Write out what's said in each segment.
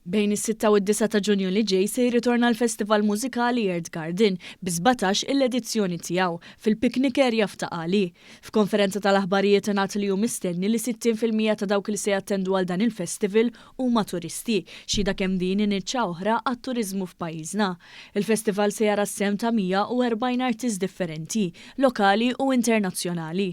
Bejn is-6 u d-9 ta' Ġunju li ġej se jirritorna l-festival mużikali Earth Garden bi 17 il-edizzjoni tiegħu fil-Picnic Area f'Ta' Qali. F'konferenza tal-aħbarijiet ingħad li hu mistenni li 60% ta' dawk li se jattendu għal dan il-festival huma turisti, xhieda kemm din hi niċċa oħra għat-turiżmu f'pajjiżna. Il-festival se jara s-sehem ta' 140 artist differenti, lokali u internazzjonali.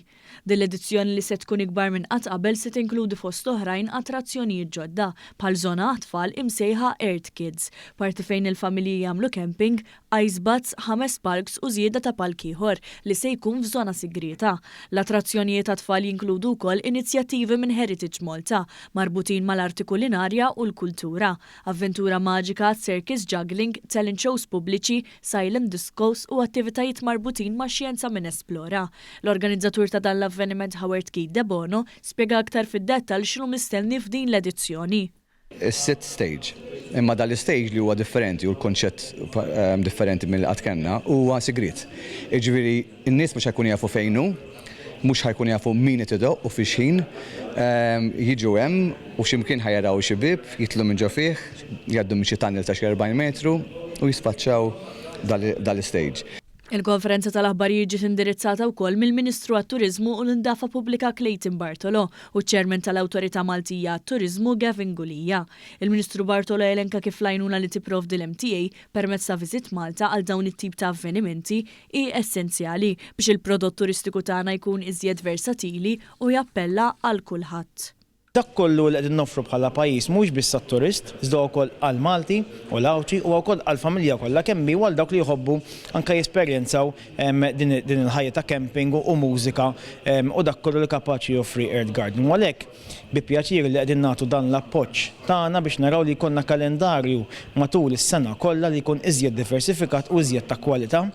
Din l-edizzjoni li se tkun ikbar minn qatt qabel se tinkludi fost oħrajn attrazzjonijiet ġodda bħal żona għat-tfal imsejħa Earth Kids, parti fejn il-familji jagħmlu camping, ice baths, ħames palks u żieda ta' palk ieħor li se jkun f'żona sigrieta. L-attrazzjonijiet għat-tfal jinkludu wkoll inizjattivi minn Heritage Malta marbutin mal-arti kulinarja u l-kultura, avventura maġika, circus juggling, talent shows pubbliċi, silent discos u attivitajiet marbutin max-xjenza minn Esplora. L-organizzatur ta' dan l-avveniment Howard Keith Debono spjega aktar fid-dettall x'inhu mistenni f'din l-edizzjoni. Is-sitt stage. Imma dal-istage li huwa differenti u l-konċett differenti milli qatt kellna huwa sigriet. Jiġifieri n-nies mhux ħa jkunu jafu fejn hu, mhux ħa jkunu jafu min qed idoqq u fiex ħin. Jiġu hemm u xi mkien ħa jaraw xi bieb, jidħlu minn ġo fih, jgħaddu minn xi tunnel ta' xi 40 metru u jisfaċċaw dal-istage. Il-konferenza tal-aħbarijiet ġiet indirizzata wkoll mill-Ministru għat-Turiżmu u l-Indafa Pubblika Clayton Bartolo u ċ-Chairman tal-Awtorità Maltija għat-Turiżmu Gavin Gulia. Il-Ministru Bartolo elenka kif l-għajnuna li tipprovdi l-MTA permezz ta' Visit Malta għal dawn it-tip ta' avvenimenti hi essenzjali biex il-prodott turistiku tagħna jkun iżjed versatili u jappella għal kulħadd. Dak kollu li qegħdin noffru bħala pajjiż mhuwiex biss għat-turist, iżda wkoll għall-Malti u l-Għawdxi huwa wkoll għall-familja kollha kemm hi u għal dawk li jħobbu anke jesperjenzaw din il-ħajja ta' camping u mużika u dak kollu li kapaċi joffri Earth Garden. U għalhekk bi pjaċir li qegħdin nagħtu dan l-appoġġ tagħna biex naraw li jkollna kalendarju matul is-sena kollha li jkun iżjed diversifikat u iżjed ta' kwalità.